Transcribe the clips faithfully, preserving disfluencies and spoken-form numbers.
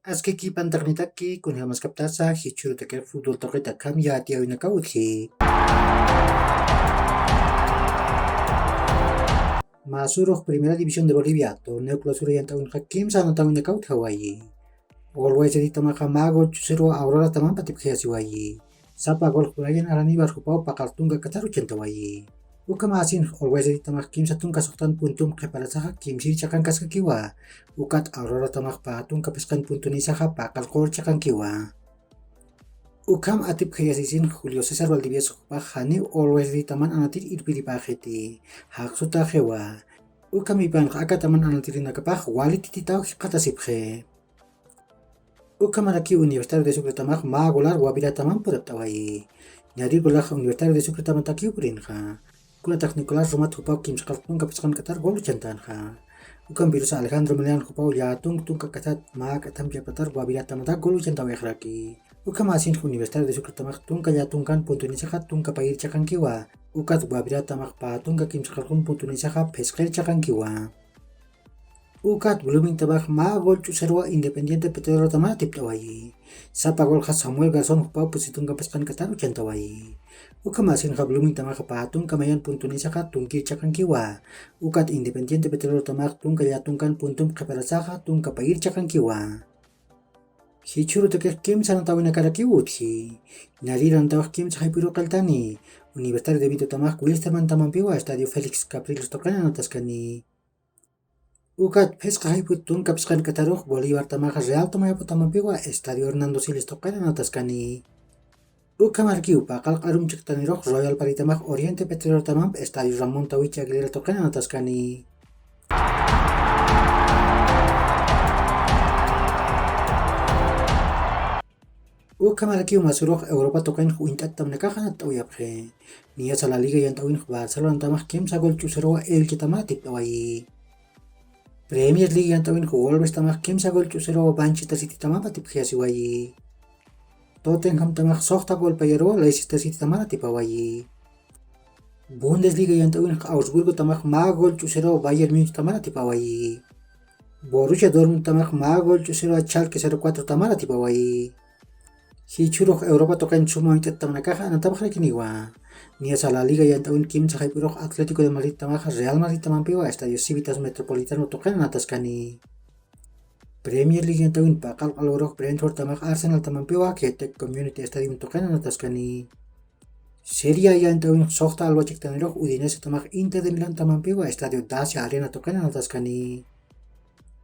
Askiki pantaqnitaki, kunjamaskaptasa jichhürutakix fútbol tuqita akham yatiyäwinakaw utji. Mä surux Primera División de Bolivia torneo clausura yant'äwinxa kimsa anotäwinakaw utjawayi. Always Ready tamaxa mä gol ch'usiruw Aurora tamamp atipjayasiwayi. Sapa gol Brian Araníbar jupaw paqal tunka katar uchantawayi. Ukham asinx Always Ready tamax kimsa tunka suxtan puntump qhiparasaxa kimsir chiqankaskakiwa. Ukat Aurora tamax pä tunka phisqan puntunisaxa paqal qur chiqankiwa. Ukham atipjayasisinx Julio César Valdivias jupax janiw Always Ready taman anatir irpiripäxiti. Jaqsutaxiwa. Ukham ipanx aka taman anatirinakapax wali tititaw jikxatasipxi. Ukhamarakiw Universitario de Sucre tamax mä golar Guavirá tamamp purapt'awayi. Ñarir golax Universitario de Sucre tamatakiw purinxa. Kunatax Nicolás Romat jupaw kimsaqalq tunka phisqan katar gol uchantänxa. Ukham pirusa Alejandro Milán jupaw llätunk tunka katat mä k'athamp yapatar Guavirá tamatak gol uchantawayxaraki. Ukham asinx Universitario de Sucre tamax tunka llätunkan puntunisaxa tunka payir chiqankiwa. Ukat Guavirá tamax pä tunka kimsaqalqun puntunisaxa phisqir chiqankiwa. Ukat Blooming tamax mä gol ch'usiruwa Independiente Petrolero taman atipt'awayi. Sapa golxa Samuel Garzón jupaw pusi tunka phisqan katar uchantawayi. Ukham asinxa Blooming tamaxa pä tunka mayan puntunisaxa tunkir chiqankiwa. Ukat Independiente Petrolero tamax tunka llätunkan puntump qhiparasaxa tunka payir chiqankiwa. Jichhürutakix kimsa anotäwinakarakiw utji. Ñarir antawax kimsa jayp'iruw qilltani. Universitario de Vinto tamax Wilstermann tamampiwa Estadio Félix Capriles tuqin anataskani. Ukat phisqa jayp'ut tunka phisqan katarux Bolívar tamaxa Real Tomayapo tamampiwa Estadio Hernando Siles tuqin anataskani. Ukhamarkiw paqal q'arum chiktanirux Royal Pari tamax Oriente Petrolero tamamp Estadio Ramón Tawichi Aguilera tuqin anataskani. Ukhamarakiw mä surux Europa tuqinx uñt'at tamnakax anatt'awayapxi. Niyasa La Liga yant'äwinx Barcelona tamax kimsa gol ch'usiruwa Elche taman atipt'awayi. Premier League yant'äwinx Wolves tamax kimsa gol ch'usiruwa Manchester City tamamp atipjayasiwayi. Tottenham tamax suxta gol payaruwa Leicester City taman atipawayi. Bundesliga yant'äwinx Augsburgo tamax mä gol ch'usiruwa Bayern Múnich taman atipawayi. Borussia Dortmund tamax mä gol ch'usiruwa Schalke cero cuatro taman atipawayi. Jichhürux Europa tuqin suma uñt'at tamnakaxa anatapxarakiniwa. Niyasa La Liga yant'äwin kimsa jayp'irux Atlético de Madrid tamaxa Real Madrid tamampiwa Estadio Civitas Metropolitano tuqin anataskani. Premier League yant'äwin paqal q'alwarux Brentford tamax Arsenal tamampiwa Ketec Community Stadium tuqin anataskani. Serie A yant'äwinx suxta alwa chiktanirux Udinese tamax Inter de Milán tamampiwa Estadio Dacia Arena tuqin anataskani.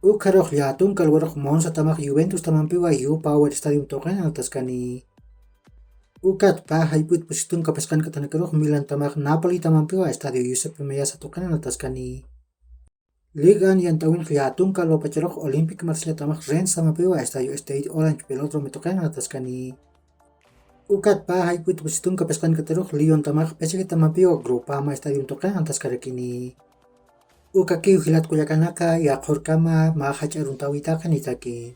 Ukharux llätunk alwarux Monza tamax Juventus tamampiwa U Power Stadium tuqin anataskani. Ukat pä jayp'ut pusi tunka phisqan k'athanakarux Milan tamax Napoli tamampiwa Estadio Giuseppe Meazza tuqin anataskani. Ligue uno yant'äwinx llätunk alwapacharux Olympique Marsella tamax Rennes tamampiwa Estadio Stade Orange Vélodrome tuqin anataskani. Ukat pä jayp'ut pusi tunka phisqan k'atarux Lyon tamax P S G tamampiwa Groupama Stadium tuqin anataskarakini. Ukakiw jilat kullakanaka, yaqhurkama mä jach'a aruntäwi taqinitaki.